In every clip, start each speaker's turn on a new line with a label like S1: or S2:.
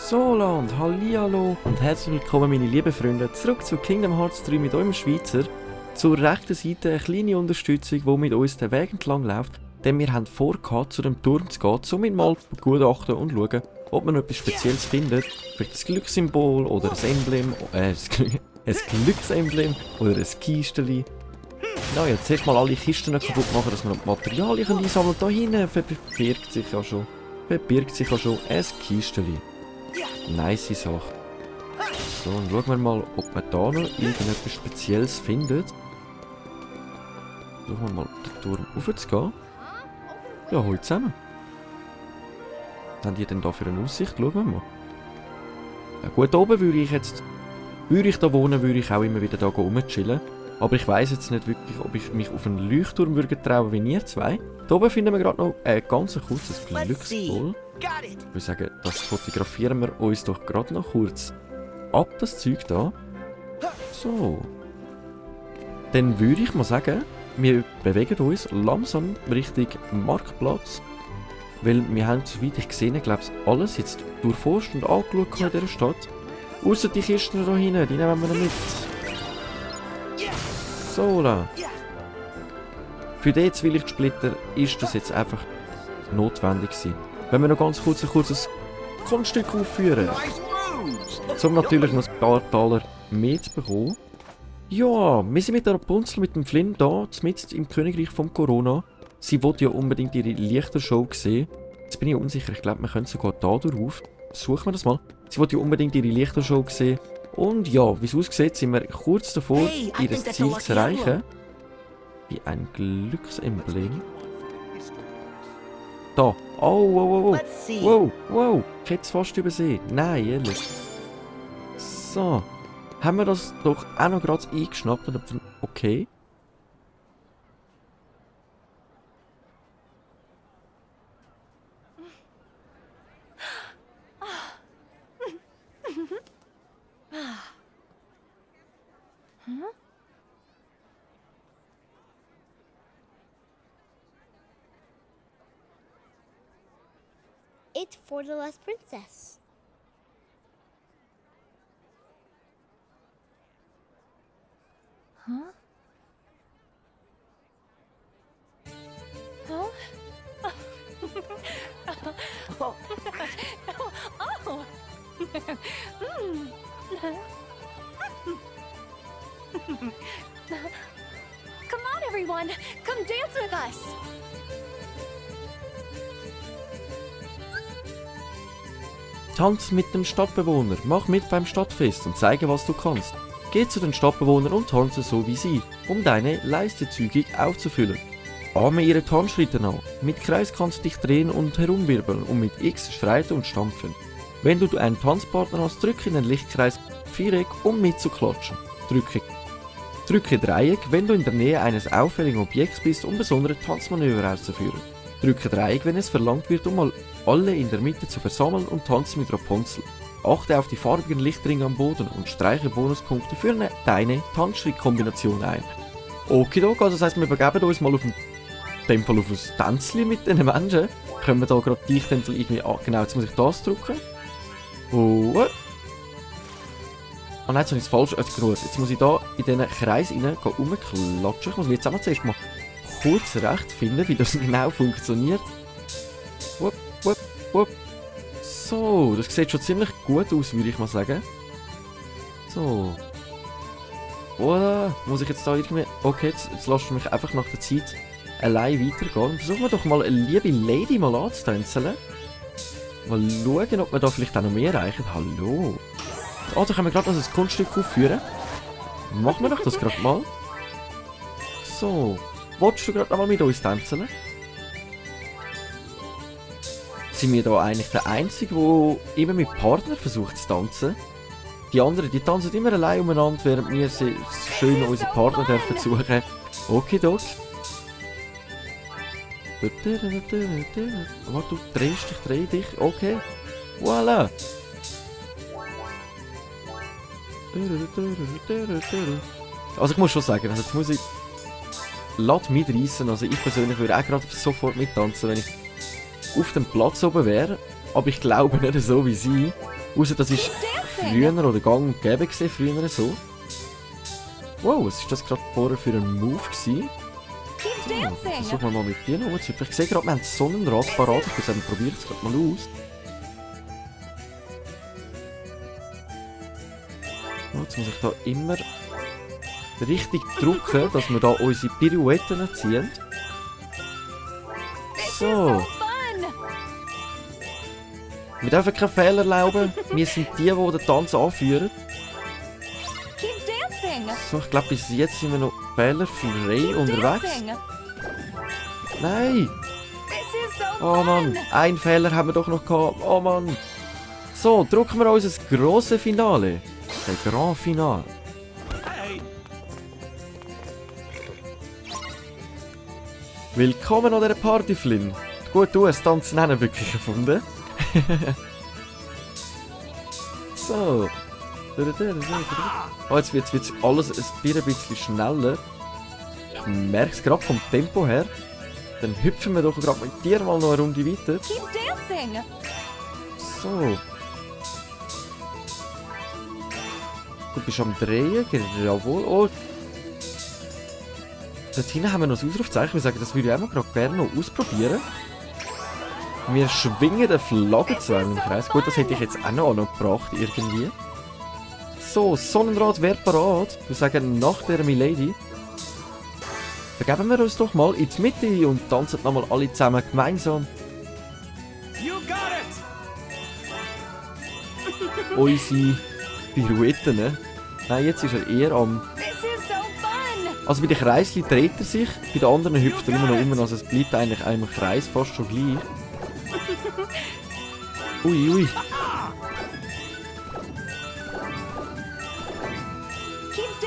S1: So und hallihallo und herzlich willkommen meine lieben Freunde zurück zu Kingdom Hearts 3 mit eurem Schweizer. Zur rechten Seite eine kleine Unterstützung, die mit uns den Weg entlang läuft, denn wir haben vor, zu dem Turm zu gehen, um ihn mal zu begutachten und schauen, ob man noch etwas Spezielles findet. Vielleicht ein Glückssymbol oder ein Emblem, ein Glücksemblem oder ein Kisteli. Naja, zuerst mal alle Kisten kaputt machen, dass wir noch Materialien einsammeln können. Da hinten verbirgt sich ja schon ein Kisteli. Nice Sache. So, und schauen wir mal, ob man da noch irgendetwas Spezielles findet. Schauen wir mal, den Turm raufzugehen. Ja, heute zusammen. Was haben die denn da für eine Aussicht? Schauen wir mal. Ja, gut, oben würde ich da wohnen, würde ich auch immer wieder da rumchillen. Aber ich weiss jetzt nicht wirklich, ob ich mich auf einen Leuchtturm würde trauen wie ihr zwei. Da oben finden wir gerade noch ein ganz kurzes Glücksball. Ich würde sagen, das fotografieren wir uns doch gerade noch kurz ab, das Zeug da. So. Dann würde ich mal sagen, wir bewegen uns langsam Richtung Marktplatz. Weil wir haben, soweit ich gesehen habe, glaube ich, alles jetzt durchforscht und angeschaut in dieser Stadt. Ausser die Kisten da hinten, die nehmen wir noch mit. So, da. Für den Zwielicht-Splitter ist das jetzt einfach notwendig gewesen. Wenn wir noch ganz kurz ein kurzes Kunststück aufführen. Um natürlich noch ein paar Taler mehr zu bekommen. Ja, wir sind mit der Rapunzel, mit dem Flynn da, mitten im Königreich von Corona. Sie wollte ja unbedingt ihre Lichtershow sehen. Jetzt bin ich unsicher, ich glaube, wir können sogar da drauf. Suchen wir das mal. Sie wollte ja unbedingt ihre Lichtershow sehen. Und ja, wie es aussieht, sind wir kurz davor, ihr Ziel zu erreichen. Wie ein Glücksemblem. Da. Oh, wow. Wow. Ich hätte es fast übersehen. Nein, ehrlich. So. Haben wir das doch auch noch gerade eingeschnappt? Okay.
S2: It's for the last princess.
S3: Huh? Huh? Oh. Oh. Come on, everyone. Come dance with us.
S1: Tanz mit den Stadtbewohnern, mach mit beim Stadtfest und zeige, was du kannst. Geh zu den Stadtbewohnern und tanze so wie sie, um deine Leiste zügig aufzufüllen. Ahme ihre Tanzschritte nach. Mit Kreis kannst du dich drehen und herumwirbeln und mit X schreiten und stampfen. Wenn du einen Tanzpartner hast, drücke in den Lichtkreis Viereck, um mitzuklatschen. Drücke Dreieck, wenn du in der Nähe eines auffälligen Objekts bist, um besondere Tanzmanöver auszuführen. Drücke Dreieck, wenn es verlangt wird, um alle in der Mitte zu versammeln und tanze mit Rapunzel. Achte auf die farbigen Lichtringe am Boden und streiche Bonuspunkte für deine Tanzschrittkombination ein. Okidok, also das heisst, wir begeben uns mal auf ein Tänzchen mit den Menschen. Können wir da gerade die Tänzel irgendwie... Ah, genau, jetzt muss ich das drücken. Oh. Ah nein, jetzt habe ich es falsch genug. Jetzt muss ich da in diesen Kreis rein rumklatschen. Ich muss mich jetzt auch zuerst mal kurz recht finden, wie das genau funktioniert. Wupp. So, das sieht schon ziemlich gut aus, würde ich mal sagen. So. Oder muss ich jetzt da irgendwie... Okay, jetzt lasst mich einfach nach der Zeit allein weitergehen. Versuchen wir doch mal eine liebe Lady mal anzutänzeln. Mal schauen, ob wir da vielleicht auch noch mehr erreichen. Hallo. Ah, da können wir gerade noch ein Kunststück aufführen. Machen wir doch das gerade mal. So. Wolltest du gerade noch mal mit uns tänzeln? Sind wir da eigentlich der Einzige, der immer mit Partnern versucht zu tanzen? Die anderen, die tanzen immer allein umeinander, während wir schön unsere Partner dürfen suchen. Okidok. Warte, du drehst dich, dreh dich. Okay. Voila. Also ich muss schon sagen, also die Musik lässt mich reissen. Also ich persönlich würde auch gerade sofort mittanzen, wenn ich auf dem Platz oben wäre. Aber ich glaube nicht so wie sie. Außer das ist früher oder gang und gäbe gewesen, früher so. Wow, was ist das gerade vorher für ein Move gewesen? So, versuchen wir mal mit dir noch zu. Ich sehe gerade, wir haben das Sonnenrad parat. Ich würde sagen, probiert es gerade mal aus. So, jetzt muss ich da immer richtig drücken, dass wir da unsere Pirouetten ziehen. So. Wir dürfen keinen Fehler erlauben. Wir sind die den Tanz anführen. So, ich glaube, bis jetzt sind wir noch fehlerfrei unterwegs. Nein! Oh Mann, einen Fehler haben wir doch noch gehabt. Oh Mann. So, drücken wir unser grosses Finale. Der Grand Finale. Willkommen an dieser Party, Flynn. Gut, du hast Tanzen auch nicht wirklich gefunden. So. Oh, jetzt wird alles ein bisschen schneller. Ich merke es gerade vom Tempo her. Dann hüpfen wir doch gerade mit dir mal noch eine Runde weiter. So. Du bist am Drehen, jawohl. Oh. Dort hinten haben wir noch ein Ausrufzeichen. Wir sagen, das würde ich auch mal gerade gerne noch ausprobieren. Wir schwingen den Flaggenzwang im Kreis. Gut, das hätte ich jetzt auch noch angebracht, irgendwie. So, Sonnenrad wäre parat. Wir sagen, nach der Milady. Begeben wir uns doch mal in die Mitte und tanzen nochmal alle zusammen gemeinsam. Unsere Pirouetten, ne? Nein, jetzt ist er eher am... Also bei den Kreisli dreht er sich, bei den anderen hüpft er immer noch um, also es bleibt eigentlich einem Kreis fast schon gleich. Ui, ui.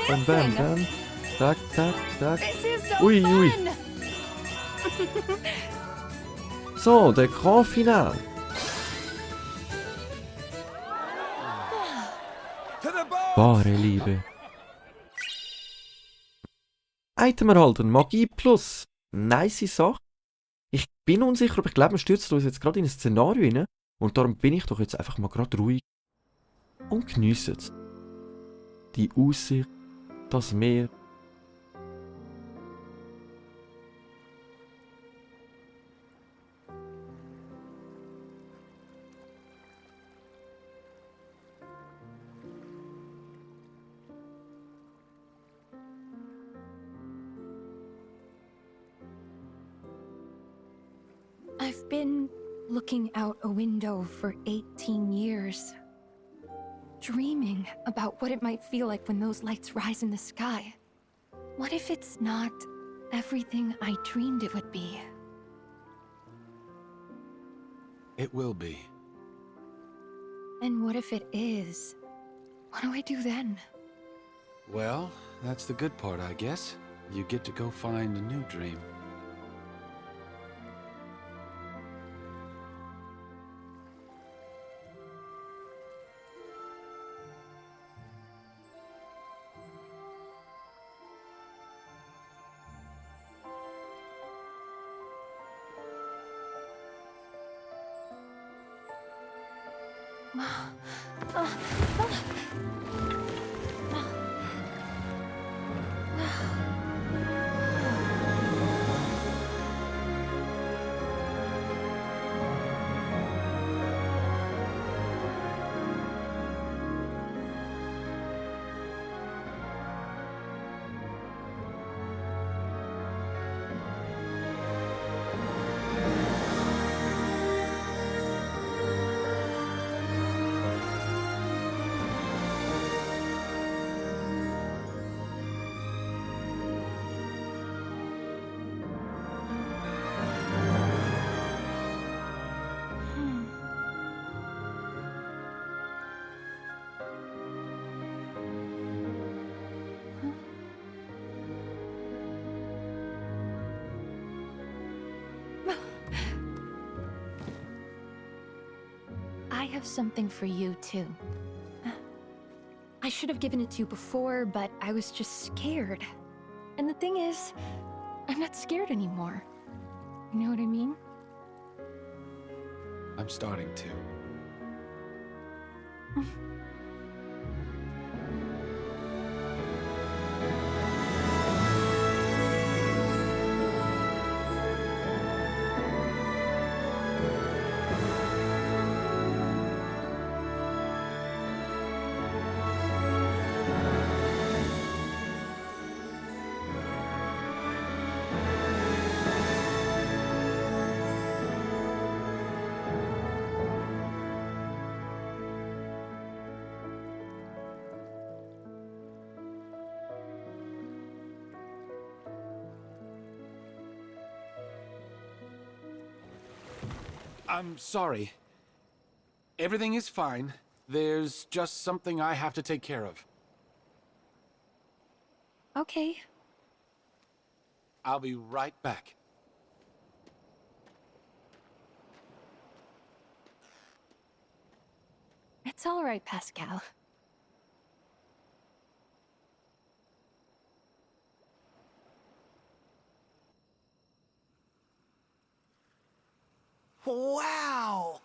S1: Bam, bam, bam. Tak, tak, tak. Ui, ui. So, der Grand Finale. Wahre Liebe. Item erhalten, Magie plus. Nice Sache. Ich bin unsicher, aber ich glaube, wir stürzen uns jetzt gerade in ein Szenario rein. Und darum bin ich doch jetzt einfach mal gerade ruhig. Und geniesse es. Die Aussicht, das Meer.
S3: I've been looking out a window for 18 years. Dreaming about what it might feel like when those lights rise in the sky. What if it's not everything I dreamed it would be?
S4: It will be.
S3: And what if it is? What do I do then?
S4: Well, that's the good part, I guess. You get to go find a new dream. I have something for you too. I
S3: should have given it to you before, but I was just scared. And the thing is, I'm not scared anymore. You know what I mean?
S4: I'm starting to. I'm sorry. Everything is fine. There's just something I have to take care of.
S3: Okay.
S4: I'll be right back.
S3: It's all right, Pascal.
S5: Wow!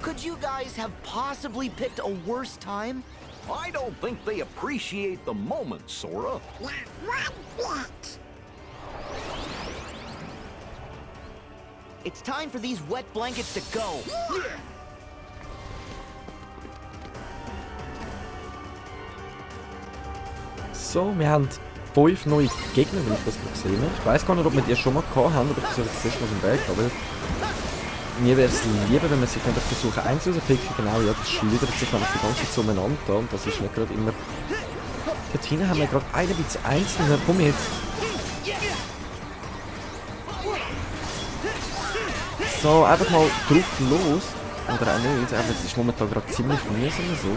S5: Could you guys have possibly picked a worse time?
S6: I don't think they appreciate the moment, Sora.
S5: It's time for these wet blankets to go.
S1: So, wir haben 5 neue Gegner, wie ich das gerade gesehen habe. Ich weiss gar nicht, ob wir die schon mal gehabt haben, aber ich versuche jetzt zuerst mal den Weg. Aber mir wäre es lieber, wenn man sich einfach versuchen, eins rauszupicken. Genau, ja, das schleudert sich nämlich die ganze Zeit so umeinander da, und das ist nicht gerade immer... Dort hinten haben wir gerade einen bisschen einzeln. Komm jetzt! So, einfach mal drauf los. Oder auch nicht. Aber es ist momentan gerade ziemlich mühsam so.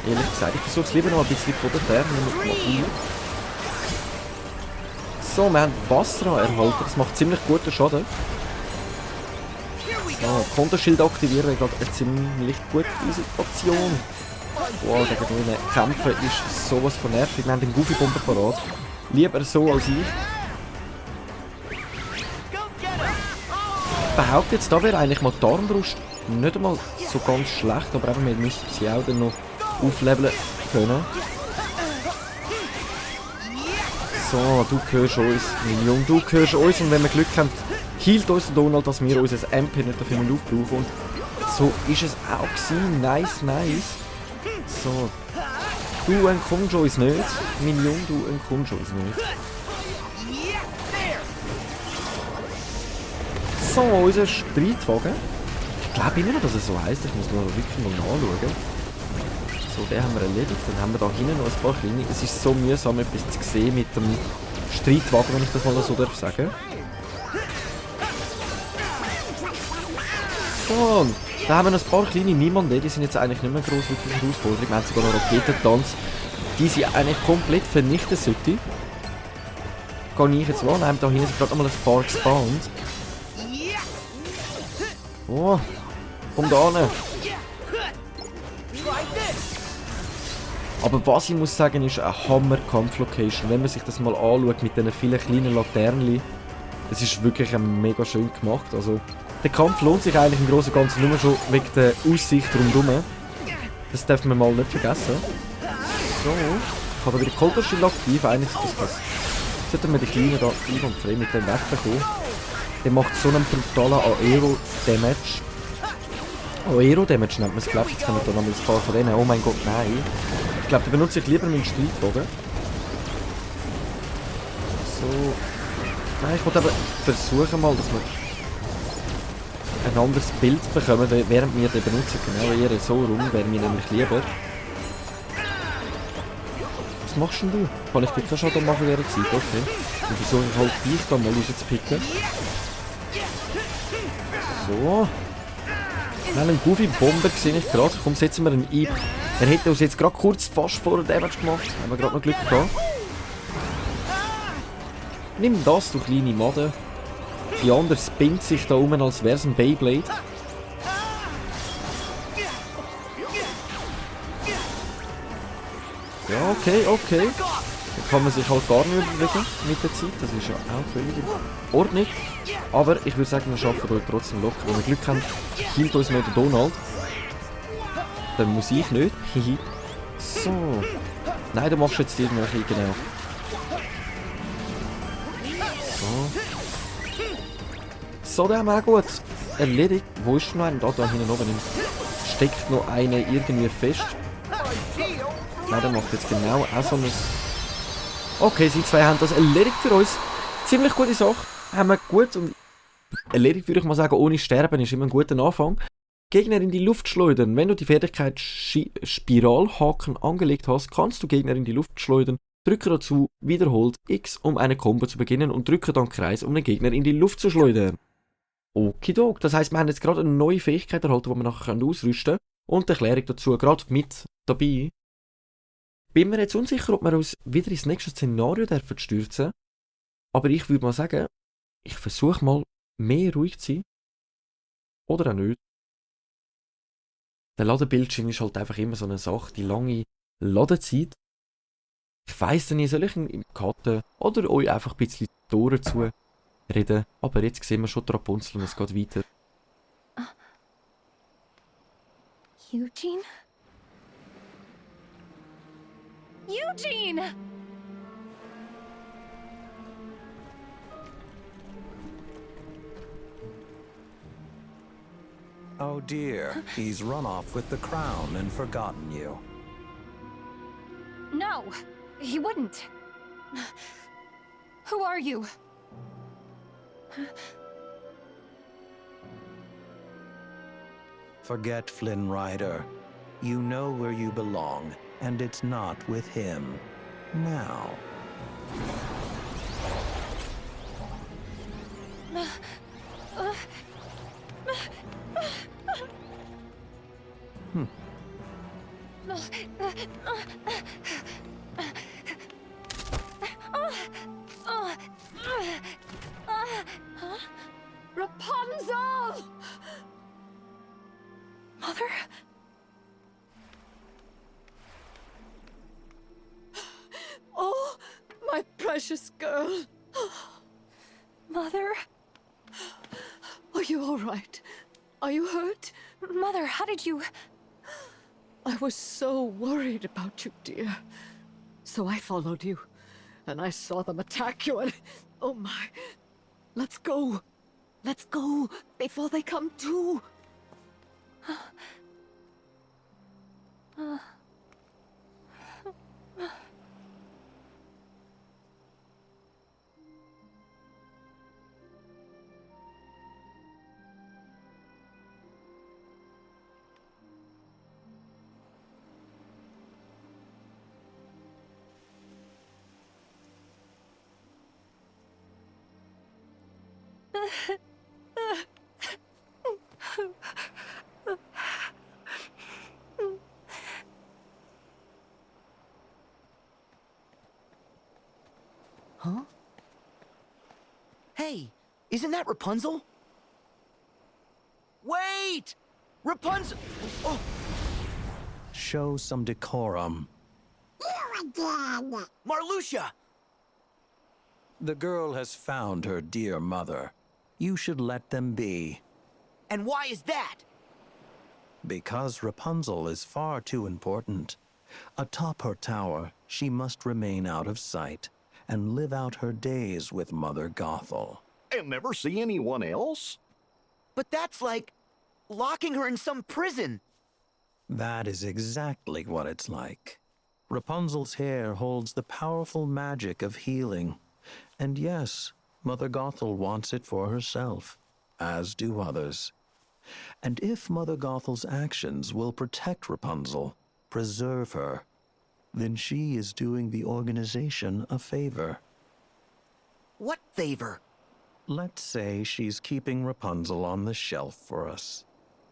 S1: Ehrlich gesagt, ich versuche es lieber noch ein bisschen von der Ferne mit Magie. So, wir haben Wasser erhalten, das macht ziemlich guten Schaden. So, Konterschild aktivieren, gerade eine ziemlich gute Situation. Wow, gegen den Kämpfen ist sowas von nervig. Wir haben den Goofy-Bomber parat. Lieber so als ich. Ich behaupte jetzt, da wäre eigentlich mal die Armbrust nicht einmal so ganz schlecht, aber eben, wir müssen sie auch dann noch aufleveln können. So, du gehörst uns, mein Junge, du gehörst uns, und wenn wir Glück haben, hielt uns der Donald, dass wir unser MP nicht dafür aufbrauchen. Und so ist es auch gewesen. Nice, nice. So. Du entkommst uns nicht. Mein Junge, du entkommst uns nicht. So, unser Streitwagen. Ich glaube immer noch, dass es so heisst. Ich muss mal wirklich mal nachschauen. So, den haben wir erledigt. Dann haben wir da hinten noch ein paar kleine. Es ist so mühsam, etwas zu sehen mit dem Streitwagen, wenn ich das mal so darf sagen. So, und da haben wir noch ein paar kleine Niemanden. Die sind jetzt eigentlich nicht mehr gross wirklich eine Herausforderung. Wir haben sogar noch Raketentanz, die sie eigentlich komplett vernichten sollten. Gehe ich jetzt wahrnehmen. Da hinten sind gerade nochmal ein paar gespawnt. Oh, komm da hin. Aber was ich muss sagen, ist eine Hammer-Kampf-Location. Wenn man sich das mal anschaut mit diesen vielen kleinen Laternen, das ist wirklich mega schön gemacht. Also, der Kampf lohnt sich eigentlich im Großen und Ganzen nur schon wegen der Aussicht rundherum. Das darf man mal nicht vergessen. So, ich habe wieder Kolberschild aktiv. Eigentlich sollten wir die Kleinen da einwandfrei mit dem wegbekommen. Der macht so einen brutalen Aero-Damage. Aero-Damage nennt man es, glaube ich. Jetzt kommen wir da noch ein paar von denen. Oh mein Gott, nein. Ich glaube, da benutze ich lieber meinen Streitwagen. So. Nein, ich wollte aber versuchen mal, dass wir ein anderes Bild bekommen, während wir den benutzen. Genau, eher so rum, wäre mir nämlich lieber. Was machst denn du? Kann ich dir keinen Schaden machen in dieser Zeit? Okay. Dann versuche ich halt dich da mal rauszupicken. So. Schnell einen Goofy-Bomber sehe ich gerade. Komm, setzen wir ihn ein. Er hätte uns jetzt gerade kurz fast vor der Damage gemacht. Haben wir gerade noch Glück gehabt. Nimm das, du kleine Made. Die andere spinnt sich da um, als wäre es ein Beyblade. Ja, okay. Dann kann man sich halt gar nicht bewegen mit der Zeit. Das ist ja auch völlig in Ordnung. Aber ich würde sagen, wir schaffen heute trotzdem locker. Wenn wir Glück haben, killt uns noch der Donald. Dann muss ich nicht. So. Nein, du machst jetzt irgendwelche, genau. So, den haben wir auch gut erledigt. Wo ist noch einer? Da hinten oben. Steckt noch einer irgendwie fest. Nein, der macht jetzt genau auch so ein... Okay, sie zwei haben das erledigt für uns. Ziemlich gute Sache. Haben wir gut und erledigt, würde ich mal sagen, ohne Sterben ist immer ein guter Anfang. Gegner in die Luft schleudern. Wenn du die Fertigkeit Spiralhaken angelegt hast, kannst du Gegner in die Luft schleudern. Drücke dazu wiederholt X, um eine Combo zu beginnen und drücke dann Kreis, um den Gegner in die Luft zu schleudern. Okidok. Das heisst, wir haben jetzt gerade eine neue Fähigkeit erhalten, die wir nachher ausrüsten können. Und die Erklärung dazu gerade mit dabei. Bin mir jetzt unsicher, ob wir uns wieder ins nächste Szenario stürzen dürfen. Aber ich würde mal sagen, ich versuche mal mehr ruhig zu sein. Oder auch nicht. Der Ladebildschirm ist halt einfach immer so eine Sache, die lange Ladezeit. Ich weiss nicht, soll ich im Cutten oder euch einfach ein bisschen die Ohren zu reden. Aber jetzt sehen wir schon die Rapunzel und es geht weiter.
S3: Eugene? Eugene!
S7: Oh dear, he's run off with the crown and forgotten you.
S3: No, he wouldn't. Who are you?
S7: Forget Flynn Rider. You know where you belong, and it's not with him. Now.
S3: Rapunzel! Mother?
S8: Oh, my precious girl.
S3: Mother?
S8: Are you all right? Are you hurt?
S3: Mother, how did you...
S8: I was so worried about you, dear. So I followed you, and I saw them attack you, and... Oh my... Let's go. Let's go, before they come to.
S5: Huh? Hey, isn't that Rapunzel? Wait! Rapunzel! Oh!
S7: Show some decorum.
S5: Marluxia!
S7: The girl has found her dear mother. You should let them be.
S5: And why is that?
S7: Because Rapunzel is far too important. Atop her tower, she must remain out of sight and live out her days with Mother Gothel.
S6: And never see anyone else?
S5: But that's like locking her in some prison.
S7: That is exactly what it's like. Rapunzel's hair holds the powerful magic of healing. And yes, Mother Gothel wants it for herself, as do others. And if Mother Gothel's actions will protect Rapunzel, preserve her, then she is doing the organization a favor.
S5: What favor?
S7: Let's say she's keeping Rapunzel on the shelf for us.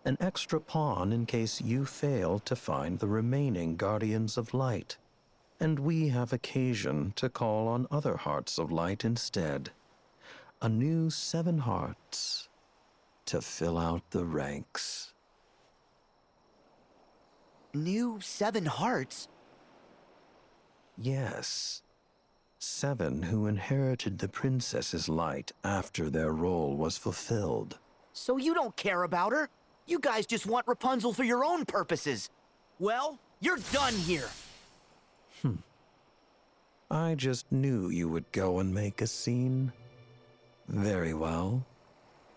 S7: An extra pawn in case you fail to find the remaining Guardians of Light. and we have occasion to call on other hearts of light instead. A new 7 hearts to fill out the ranks.
S5: New 7 hearts?
S7: Yes. 7 who inherited the princess's light after their role was fulfilled.
S5: So you don't care about her? You guys just want Rapunzel for your own purposes. Well, you're done here.
S7: I just knew you would go and make a scene. Very well.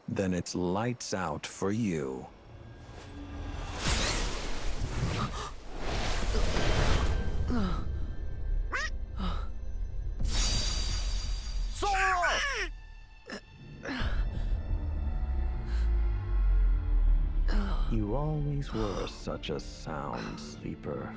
S7: Then it's lights out for you.
S5: Sora!
S7: You always were such a sound sleeper.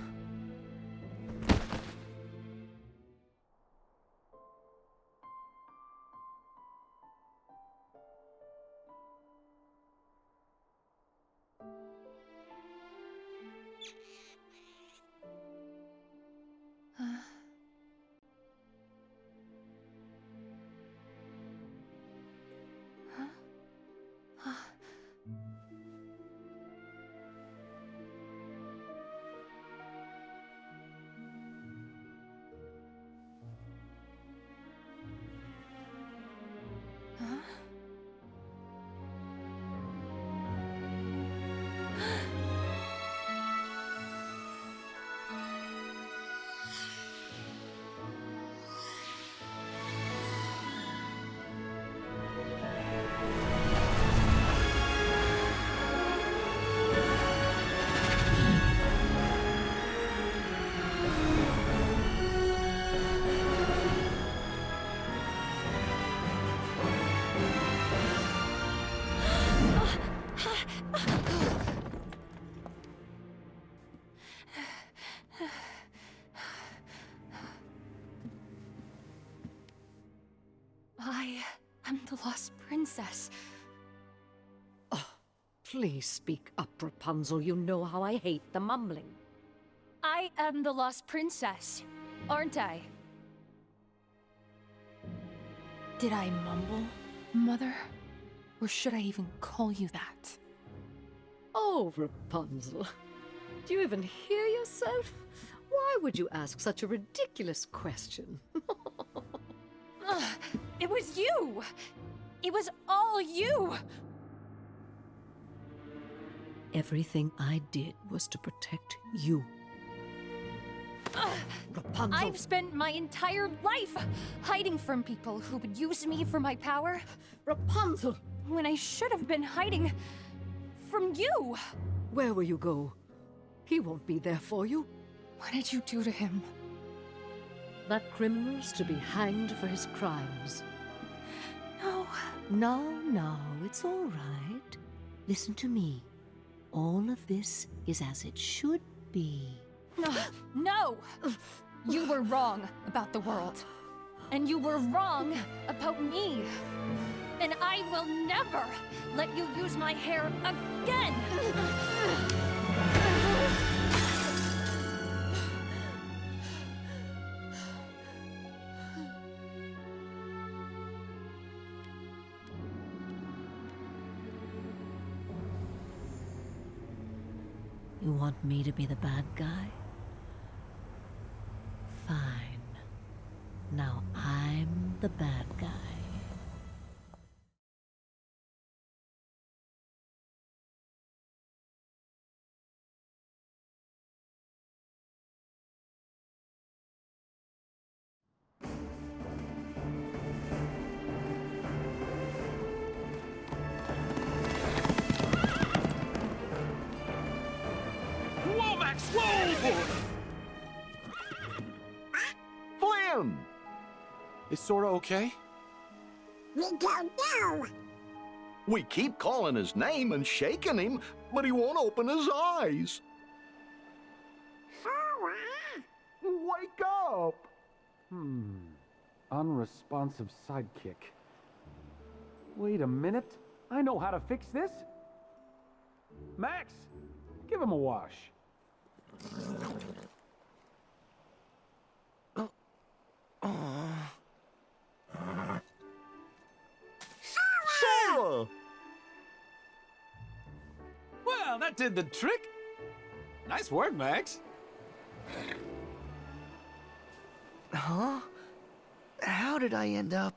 S3: I am the lost princess.
S8: Please speak up, Rapunzel. You know how I hate the mumbling.
S3: I am the lost princess, aren't I? Did I mumble, Mother? Or should I even call you that?
S8: Oh, Rapunzel. Do you even hear yourself? Why would you ask such a ridiculous question?
S3: It was you! It was all you!
S8: Everything I did was to protect you. Rapunzel!
S3: I've spent my entire life hiding from people who would use me for my power,
S8: Rapunzel!
S3: when I should have been hiding from you!
S8: Where will you go? He won't be there for you.
S3: What did you do to him?
S8: That criminal's to be hanged for his crimes.
S3: No.
S8: No, it's all right. Listen to me. All of this is as it should be.
S3: No! You were wrong about the world. And you were wrong about me. And I will never let you use my hair again!
S8: You want me to be the bad guy? Fine. Now I'm the bad guy.
S4: Womack's roll!
S6: Flynn!
S4: Is Sora okay?
S2: We don't know.
S6: We keep calling his name and shaking him, but he won't open his eyes. Wake up!
S4: Unresponsive sidekick. Wait a minute. I know how to fix this. Max, give him a wash.
S6: Sora!
S4: Well, that did the trick. Nice work, Max.
S5: Huh? How did I end up...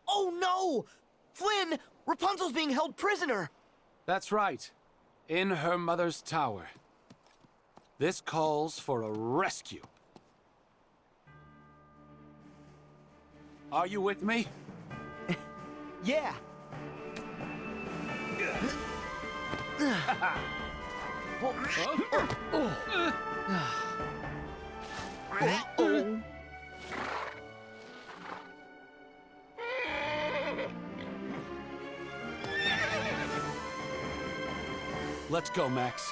S5: Oh no! Flynn! Rapunzel's being held prisoner!
S4: That's right. In her mother's tower. This calls for a rescue. Are you with me?
S5: Yeah!
S4: Let's go, Max.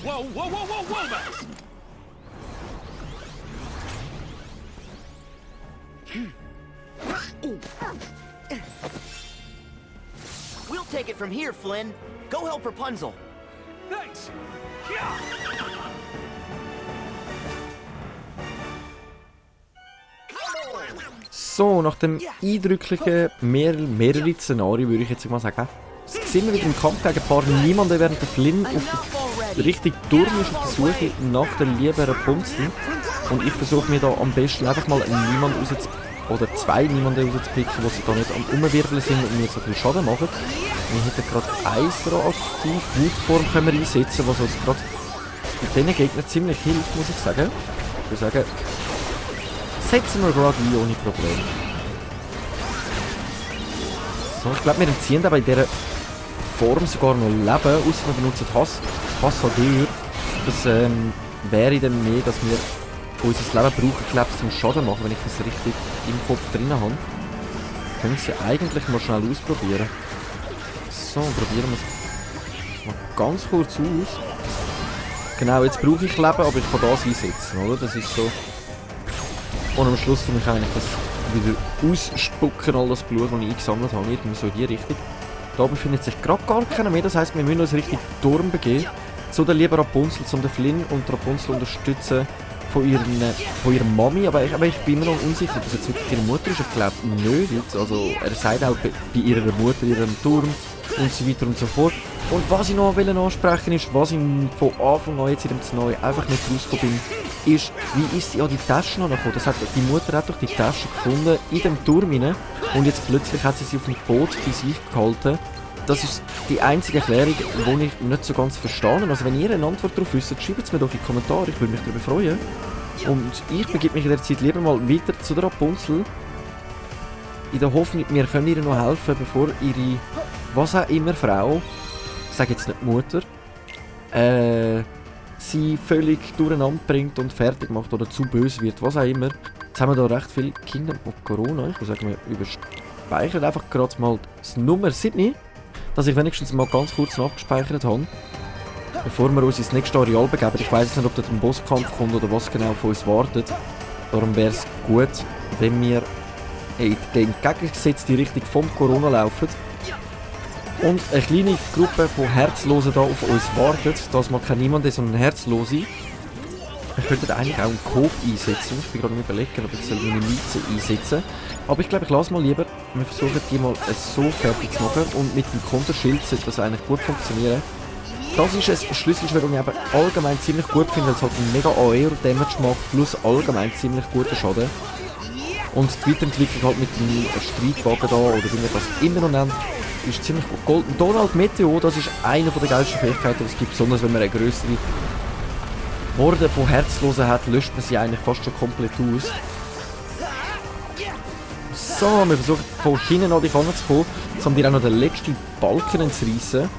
S4: Whoa, whoa, whoa, whoa, whoa, Max!
S5: We'll take it from here, Flynn. Go help Rapunzel.
S4: Thanks!
S1: So, nach dem eindrücklichen mehrere Szenarien würde ich jetzt mal sagen, sind wir wieder im Kampf gegen ein paar Niemanden, während der Flynn auf der Richtung Turm ist, auf der Suche nach der lieben Rapunzel. Und ich versuche mir da am besten einfach mal einen Niemand oder zwei Niemanden rauszupicken, die sich da nicht am Umwirbeln sind und mir so viel Schaden machen. Wir hätten gerade Eisra aktiv, Wutform können wir einsetzen, was uns gerade mit diesen Gegnern ziemlich hilft, muss ich sagen. Ich würde sagen, setzen wir gerade ein, ohne Probleme. So, ich glaube, wir entziehen aber in dieser Form sogar noch Leben, außer wir benutzen Hassadeur. Das wäre dann mehr, dass wir unser Leben brauchen, glaube ich, zum Schaden machen, wenn ich das richtig im Kopf drin habe. Können wir sie eigentlich mal schnell ausprobieren. So, probieren wir es mal ganz kurz aus. Genau, jetzt brauche ich Leben, aber ich kann das einsetzen, oder? Das ist so. Und am Schluss tue ich eigentlich das wieder ausspucken, all das Blut, das ich eingesammelt habe. Irgendwie so in die Richtung. Da befindet sich gerade gar keiner mehr, das heisst, wir müssen uns Richtung Turm begeben. Zu der lieben Rapunzel, um den Flynn und Rapunzel unterstützen von ihrer Mami. Aber ich bin immer noch unsicher, ob das jetzt wirklich ihre Mutter ist. Ich glaube nicht. Also er sagt auch bei ihrer Mutter, ihrem Turm und so weiter und so fort. Und was ich noch ansprechen ist, was ich von Anfang an jetzt in dem Szenario einfach nicht rausgekommen bin, ist, wie ist sie an die Tasche gekommen? Die Mutter hat doch die Tasche gefunden in dem Turm rein und jetzt plötzlich hat sie auf dem Boot bei sich gehalten. Das ist die einzige Erklärung, die ich nicht so ganz verstehe. Also wenn ihr eine Antwort darauf wisst, schreibt es mir doch in die Kommentare, ich würde mich darüber freuen. Und ich begebe mich in der Zeit lieber mal weiter zu der Rapunzel. In der Hoffnung, wir können ihr noch helfen, bevor ihre, was auch immer, Frau, ich sage jetzt nicht Mutter, sie völlig durcheinander bringt und fertig macht oder zu böse wird, was auch immer. Jetzt haben wir da recht viel Kingdom of Corona. Ich muss sagen, wir überspeichern einfach gerade mal das Nummer 7, dass ich wenigstens mal ganz kurz nachgespeichert habe, bevor wir uns ins nächste Areal begeben. Ich weiß nicht, ob dort ein Bosskampf kommt oder was genau von uns wartet. Darum wäre es gut, wenn wir in die entgegengesetzte Richtung vom Corona laufen. Und eine kleine Gruppe von Herzlosen da auf uns wartet. Das mag kein niemand, sondern Herzlose. Wir könnten eigentlich auch einen Coop einsetzen. Ich bin gerade am Überlegen, ob ich eine Miliz einsetzen. Aber ich glaube, ich lasse mal lieber. Wir versuchen die mal so fertig zu machen. Und mit dem Konterschild sollte das eigentlich gut funktionieren. Das ist ein Schlüsselschwert, das ich aber allgemein ziemlich gut finde, weil es halt einen mega AER-Damage macht, plus allgemein ziemlich guten Schaden. Und die Weiterentwicklung halt mit dem Streitwagen da, oder wie man das immer noch nennt, ist ziemlich gut. Golden Donald Meteo, das ist eine der geilsten Fähigkeiten, die es gibt, besonders wenn man eine größere Horde von Herzlosen hat, löscht man sie eigentlich fast schon komplett aus. So, wir versuchen von hinten an dich heranzukommen, jetzt haben wir auch noch den letzten Balken zu reissen.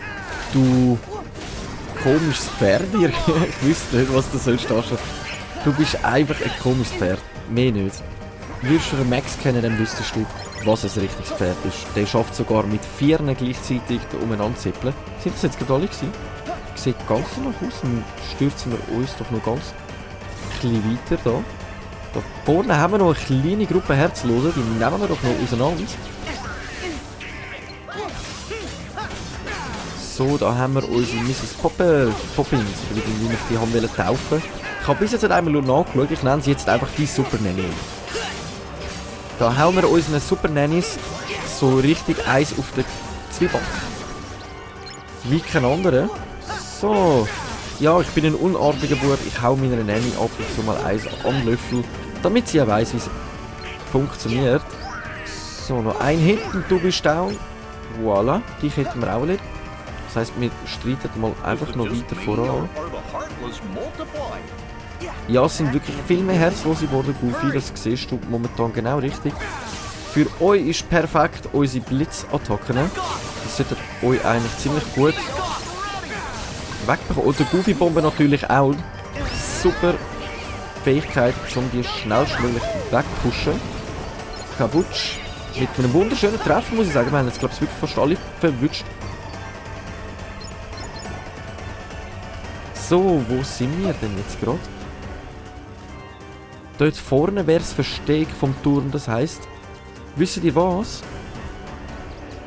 S1: Du komisches Pferd, ich wüsste nicht, was du sollst darstellen. Du bist einfach ein komisches Pferd, mehr nicht. Würdest du den Max kennen, dann wüsstest du, was ein richtiges Pferd ist. Der schafft sogar mit 4 gleichzeitig umeinander zu zippeln. Sind das jetzt gerade alle gewesen? sieht ganz danach aus. Dann stürzen wir uns doch noch ganz ein bisschen weiter da. Da vorne haben wir noch eine kleine Gruppe Herzlosen, die nehmen wir doch noch auseinander. So, da haben wir unsere Mrs. Poppins, oder wie wir die haben wollen taufen. Ich habe bis jetzt einmal nur nachgeschaut, ich nenne sie jetzt einfach die Super Nanny. Da hauen wir unseren Super Nannies so richtig Eis auf den Zwieback. Wie kein anderer. So. Ja, ich bin ein unartiger Bub, ich hau meiner Nanny ab und so mal Eis an den Löffel, damit sie auch weiss, wie es funktioniert. So, noch ein Hit und du bist down. Voila, dich hätten wir auch erledigt. Das heisst, wir streiten mal einfach noch weiter voran. Ja, es sind wirklich viel mehr Herzlose geworden, Goofy, das siehst du momentan genau richtig. Für euch ist perfekt unsere Blitzattacken. Das sollte euch eigentlich ziemlich gut wegbekommen. Und die Goofy-Bombe natürlich auch. Super Fähigkeit, um die schnellstmöglich wegpushen. Kabutsch. Mit einem wunderschönen Treffen, muss ich sagen. Wir haben jetzt, glaube ich, wirklich fast alle verwünscht. So, wo sind wir denn jetzt gerade? Dort vorne wäre das Versteck vom Turm. Das heisst, wisst ihr was?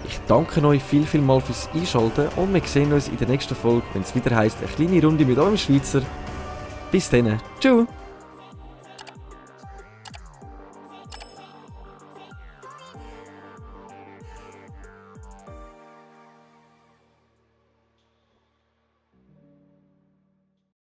S1: Ich danke euch viel mal fürs Einschalten und wir sehen uns in der nächsten Folge, wenn es wieder heisst, eine kleine Runde mit eurem Schweizer. Bis dann. Tschüss.